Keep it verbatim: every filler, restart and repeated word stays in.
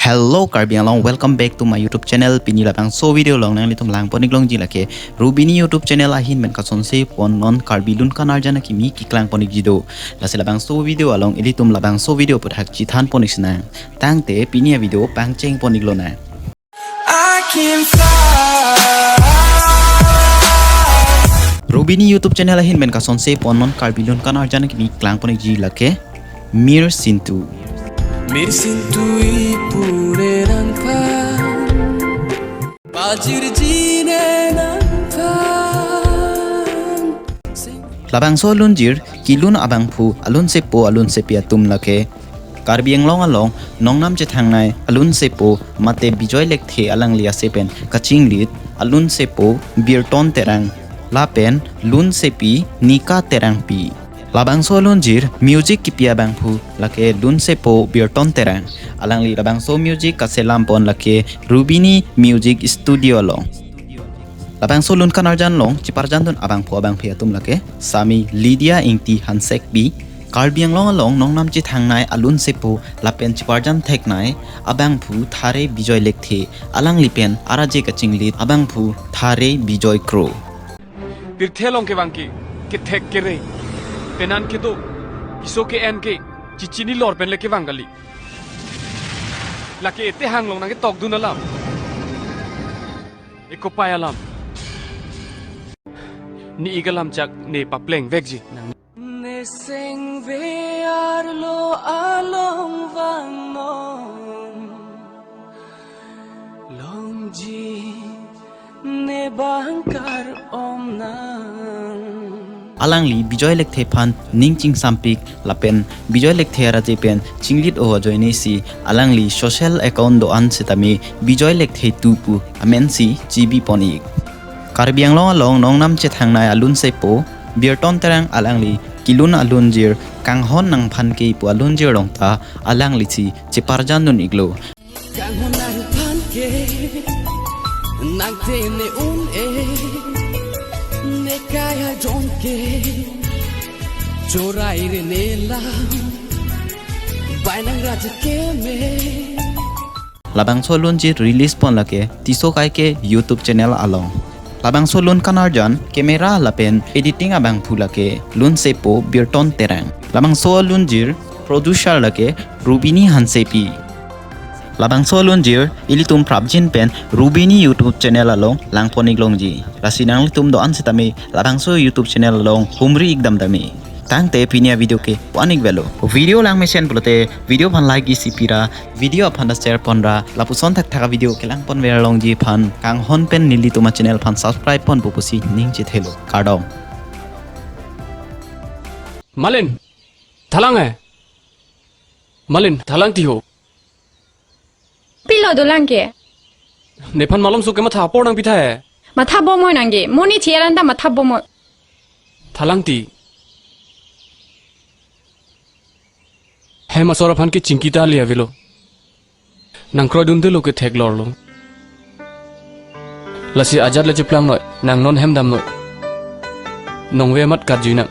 Hello Karbi Anglong, welcome back to my YouTube channel. Pini labangso video along nanglitum langpon-ik longji lake Rubini YouTube channel ahin pen kasonse pon non Karbi Lun Kan Arjan akimi keklang pon-ikji do. Lasi labangso video along ilitum labangso video aphuthak chethan pon-ik sinang. Tangte pini avideo pangcheng pon-ik lonang. I can fly. Rubini YouTube channel ahin pen kasonse pon non Karbi Lun Kan Arjan akimi keklang pon-ikji lake Mir Sintu. Mir Sintu ipure nangphan, pajirji ne nangphan. Labangso alunjir kelun abangphu alunsepo alunsepi atum lake Karbi Anglong along nongnam chethangnei alunsepo mate Bijoy Lekthe alangli ase pen kachinglit alunsepo Birton Terang lapen lunsepi Nika Terangpi. Labangso alunjir music kipi abangphu lake lunsepo Birton Terang. Alangli labangso music kaselam pon lake Rubini Music Studio along. Labangso Lun Kan Arjan along cheparjandun abangphu abangphi atum lake Sami Lydia Ingti Hansekpi, Karbi Anglong along nongnam chethangnei alunsepo lapen cheparjan theknei abangphu Thare Bijoy Lekthe, alangli pen araje kachinglit abangphu Thare Bijoy Kro. Pirthe along kevang ke kethek kere, penan kedo, keso ke-en ke chechini lor pen le kevang kali. Lake ete hang along nangketokdun alam, ekopai alam, ne-ik alam chak ne papleng vekji nang. Ne sengve arlo along vangnon longji ne bangkar omnang. Alangli Bijoy Lekthe aphan ning chingsampik lapen Bijoy Lekthe araje pen chinglit-o ajoine si alangli social account do-an setame Bijoy Lekthe two pu amen si chebi pon-ik. Karbi Anglong along nongnam chethangnei alunsepo Birton Terang alangli kelun alunjir Kanghon Nangphan Ke pu alunjir along ta alangli si cheparjandun-iklo. Kanghon nangphan ke, nangte ne un-e, ne kai ajon ke, chorai re ne lam, bai nang raja keme. Labangso alunjir release pon lake Tisso Kaike YouTube channel along. Labangso Lun Kan Arjan camera lapen editing abangphu lake lunsepo Birton Terang. Labangso alunjir producer lake Rubini Hansepi. Labangso alunjir ilitum prapjin pen Rubini YouTube channel along langpon-ik longji. Lasi nanglitum do-an setame labangso YouTube channel along humri-ik dam tame. Tangte pini avideo ke pu-an-ik velo. Video langmesen pulote video aphan like isi pira, video aphan ta share ponra, lapuson thakthak avideo kelang ponver longji aphan Kanghon pen nelitum achannel aphan subscribe ponpo pusi ning chethelo. Kardom. Malin, thalang he. Malin, thalang ti ho. Pilo dolang ke? Nephan malomso kematha apor nangpitha he. Matha bomoi nangke. Monit hiyaran ta matha bomoi. Thalang ti. Hem asor aphan ke chingki ta le avelo. Nangkroidunde lo ke theklorlo. Lasi ajat le cheplangnoi, nang non hem damnoi. Nongve amat katjuinang.